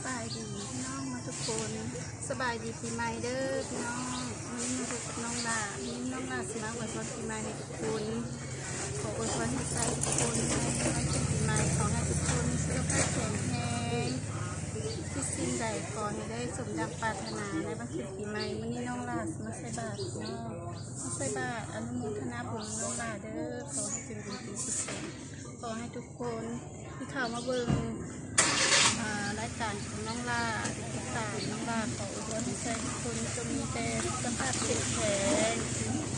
ສະບາຍດີພີ່ນ້ອງມາທຸກຄົນ ສະບາຍດີປີໃໝ່ເດີພີ່ນ້ອງ. ມື້ນີ້ມາພົບກັບນ້ອງຫຼ້າ ມື້ນີ້ນ້ອງຫຼ້າຊິມາອວຍພອນປີໃໝ່ໃຫ້ທຸກຄົນ. ຂໍອວຍພອນໃຫ້ໃຊ້ທຸກຄົນໃນວັນຂຶ້ນປີໃໝ່ ຂໍໃຫ້ທຸກຄົນມີສຸຂະພາບແຂງແຮງ ຄິດສິ່ງໃດຂໍໃຫ້ໄດ້ສົມດັ່ງປາດຖະໜາໃນວັນຂຶ້ນປີໃໝ່. ມື້ນີ້ນ້ອງຫຼ້າຊິມາໃສ່ບາດເນາະ ມາໃສ່ບາດອະນຸໂມທະນາບຸນນ້ອງຫຼ້າເດີ. ຂໍໃຫ້ເປັນບຸນເປັນກຸສົນ ຂໍໃຫ້ທຸກຄົນທີ່ເຂົ້າມາເບິ່ງ ອາ ລາຍການຂອງນ້ອງຫຼ້າ ຕິດຕາມນ້ອງຫຼ້າ ຂໍອວຍພອນໃຫ້ໃຊ້ທຸກຄົນຈົ່ງມີແຕ່ສຸຂະພາບເຂັ້ມແຂງ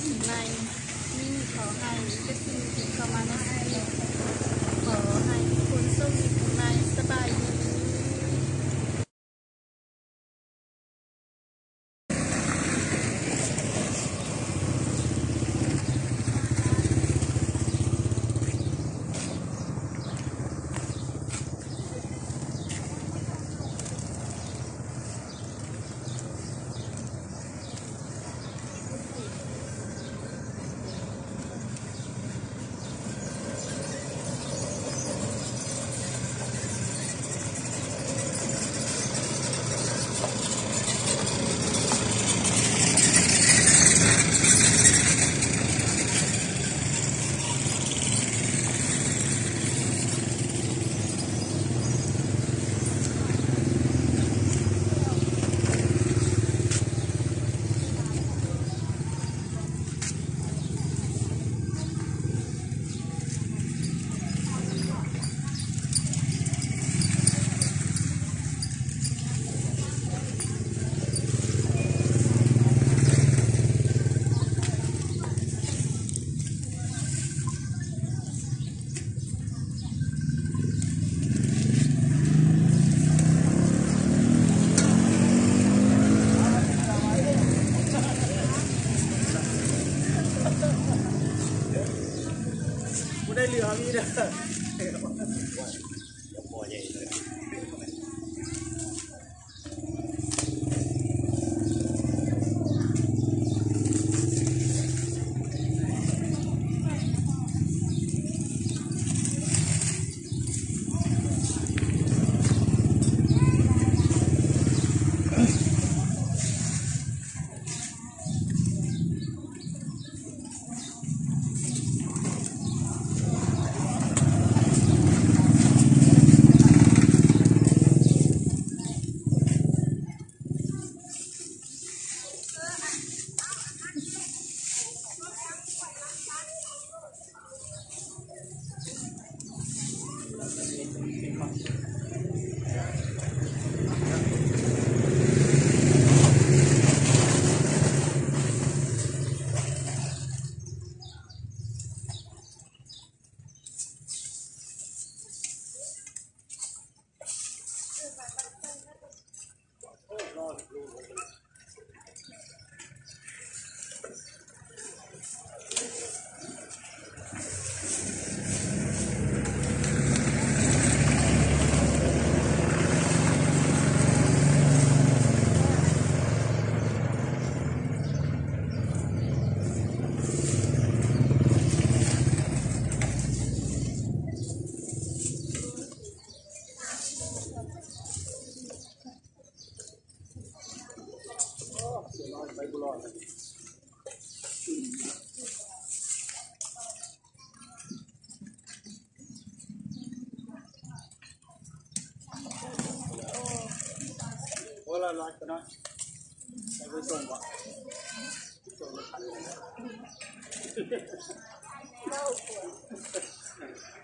ປີໃໝ່ນີ້ຂໍໃຫ້ມີແຕ່ສິ່ງດີໆເຂົ້າມາໃນຊີວິດ ຂໍໃຫ້ທຸກຄົນໂຊກດີປີໃໝ່. ສະບາຍດີ. ບໍ່ໄດ້ເຫຼືອມີເດີ. ໂອ້ ລະລອດກັນເນາະ ໃສ່ໄປສົ່ງບໍ່ ສົ່ງບໍ່ທັນເລີຍນະ.